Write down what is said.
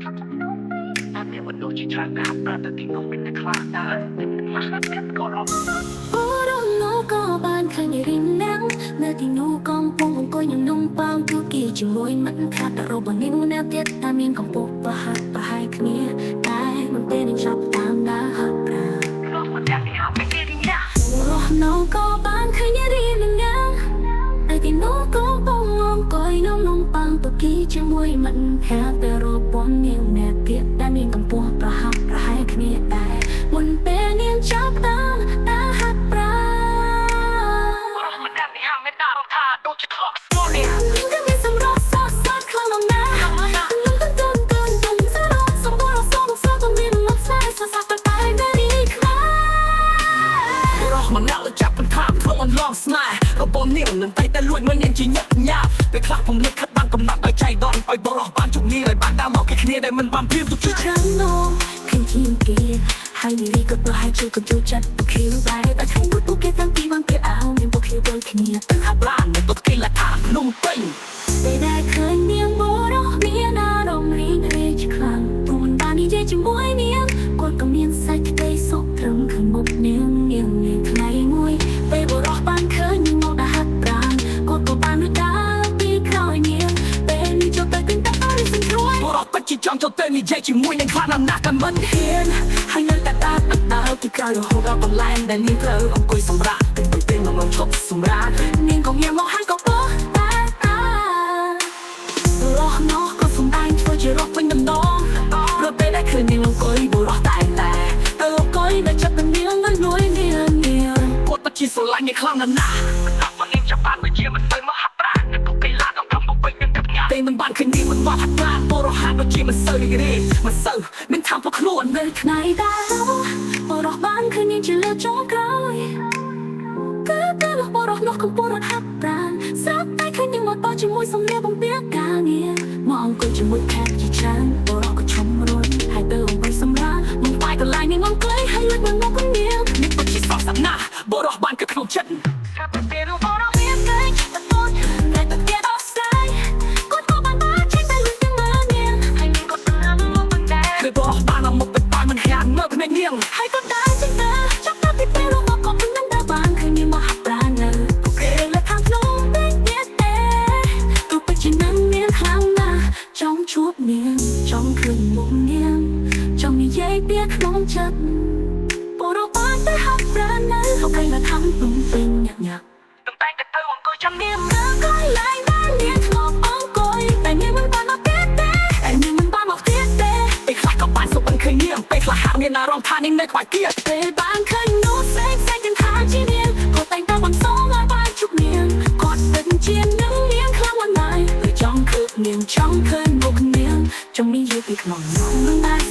តែមានមនុស្សជាច្រើនដែលហាត់ប្រាណទៅទីនោះមានអ្នកខ្លះដែរខ្លះទៀតក៏រត់ បុរសនោះក៏បានឃើញនារីម្នាក់នៅទីនោះកំពុងអង្គុយញ៉ាំនំប៉ោងទូគីជាមួយមិត្តភក្តិរបស់នាងម្នាក់ទៀតតែមានកម្ពស់ប្រហាក់ប្រហែលគ្នាតែមិនពេលនឹងចាប់តាមដើរហាត់ប្រាណ រស់ម្នាក់នេះហាក់មិនគេរីណា បុរសនោះក៏បានឃើញនារីម្នាក់នៅទីនោះកំពុងអង្គុយញ៉ាំនំប៉ោងទូគីជាមួយមិត្តភក្តិរបស់នាងម្នាក់ទៀតតែមានកម្ពស់ប្រហាក់ប្រហែលគ្នាតែមុនពេលនាងចាប់តាមដើរហាត់ប្រាណ រស់ម្នាក់នេះហាក់មានអារម្មណ៍ថាដូចជាធ្លាប់ស្គាល់នេះ គឺមានសម្រស់ស្រស់ស្អាតខ្លាំងណាស់នឹងទន្ទទន្ទទន្ទសរោសម្បរសំសតមានមកស្នេហ៍សសតតែនារីខ្លាំង រស់ម្នាក់លើចាប់បន្ថែមធ្វើអន្លងស្នេហ៍របស់នាងនឹងតែតែលួចមើលនាងជាញាក់ញាប់ពេលខ្លះผมលិខិតបានកំណត់ឲ្យចៃដន្យឲ្យបរោះបានជំនាញឲ្យបានតាមមកគេគ្នាដែលមិនបានព្រៀបទុក ជាច្រើននោះឃើញជាងគេហើយនារីក៏ប្រហែលជាក៏ចូលចិត្តពួកខៀវដែរតែថ្ងៃនោះពួកគេតាំងពីបានគេអោមានពួកខៀវដូចគ្នា ទៅហាត់ប្រាណនៅទុកគេលថាភ្នំពេញ ពេលដែលឃើញនាងបុរសមានអារម្មណ៍រីករាយជាខ្លាំងព្រោះមិនបាននិយាយជាមួយនាងគាត់ក៏មានសេចក្តីសុខត្រឹមឃើញមុខនាងនាងនាងថ្ងៃមួយពេលបុរសបានឃើញនាងមកដល់ហាត់ប្រាណគាត់ក៏បានលួចដើរពីក្រោយនាងពេលនាងចូលទៅទិញទឹកអរិសត្រួយ បរោះពិតជាចង់ចូលទៅនិយាយជាមួយនឹងខ្លាំងណាស់តែមិនហ៊ានហើយនៅតែដើរដើរពីក្រោយរហូតដល់កន្លែងដែលនាងត្រូវអង្គុយសម្រាកទៅពេលមកឈប់សម្រាក នាងក៏ងាកមកហាងក៏ពោះតាតាបុរសនោះក៏សំដែងធ្វើជារស់ វិញម្ដងព្រោះពេលដែលឃើញនាងអង្គុយបុរសតែតែ ទៅអង្គុយនៅចិត្តនាងឲ្យលួយនាងនាង គាត់ពិតជាស្រឡាញ់នាងខ្លាំងណាស់ណាស់នាងចាប់បានដូចជាមិនទៅមកហាត់ប្រាណក៏គេឡានដល់កំពុងពេញនឹងកាប់ញ៉ាពេលមិនបានឃើញនាងមិនមកហាត់ប្រាណបុរសហាត់ដូចជាមិនសូវរីករាយមិនសូវមានធម៌ខ្លួន នៅថ្ងៃដែលបុរសបានឃើញនាងជាលើកចុងក្រោយគឺពេលនោះបុរសនោះកំពុងរត់ហាត់ប្រាណស្រាប់តែឃើញនាងមកតជាមួយសំលៀកបំពាក់ការងារមកអង្គុយជាមួយខែកជាច្រើនបុរសក៏ឈុំរត់ហើយទៅអង្គុយសម្រាកមកបែកកន្លែងនាងអង្គុយហើយលួចមើលមកនាង នេះពិតជាស្រស់ស្អាតណាស់បុរសបានគឺក្នុងចិត្ត ស្រាប់តែពេលនោះបុរសមានគេចិត្តតូចតែទៅទៀតអស់ស្រាយគាត់ក៏បានបានចេញទៅលួចទៅមើលនាងហើយនាងក៏តាមមកមិនដែរ គឺបុរសបានមកទៅបានមិនហ៊ានមើលភ្នែកនាង ហើយក៏ដើរចេញទៅចាប់តាពីពេលនោះមកក៏មិនដឹងថាបានឃើញនាងមកហាត់ប្រាណនៅពួកគេលើខាងក្នុងពេកទៀតទេទោះបីជានឹងនាងខ្លាំងណាស់ចង់ជួបនាងចង់ឃើញមុខនាងចង់និយាយពីក្នុងចិត្តបុរសបានទៅហាត់ប្រាណនៅហុកឯងមកทำទុំពេញញាក់ញាក់ តែតែទៅអង្គុយចាំ នាងមើលកន្លែងដែលនាងធ្លាប់អង្គុយតែនាងមិនបានមកទៀតទេតែនាងមិនបានមកទៀតទេ ពេលខ្លះក៏បានសុបិនឃើញនាងពេលខ្លះហាក់មានអារម្មណ៍ថានាងនៅក្បែរទៀត ពេលបានឃើញនោះផ្សេងផ្សេងទាំងថាជានាងគាត់តែងតែបន្សងឲ្យបានជួបនាងគាត់ពិតជានឹងនាងខ្លាំងណាស់ហើយចង់ឃើញនាងចង់ឃើញមុខនាងចង់និយាយពីក្នុងនោះមិនបាន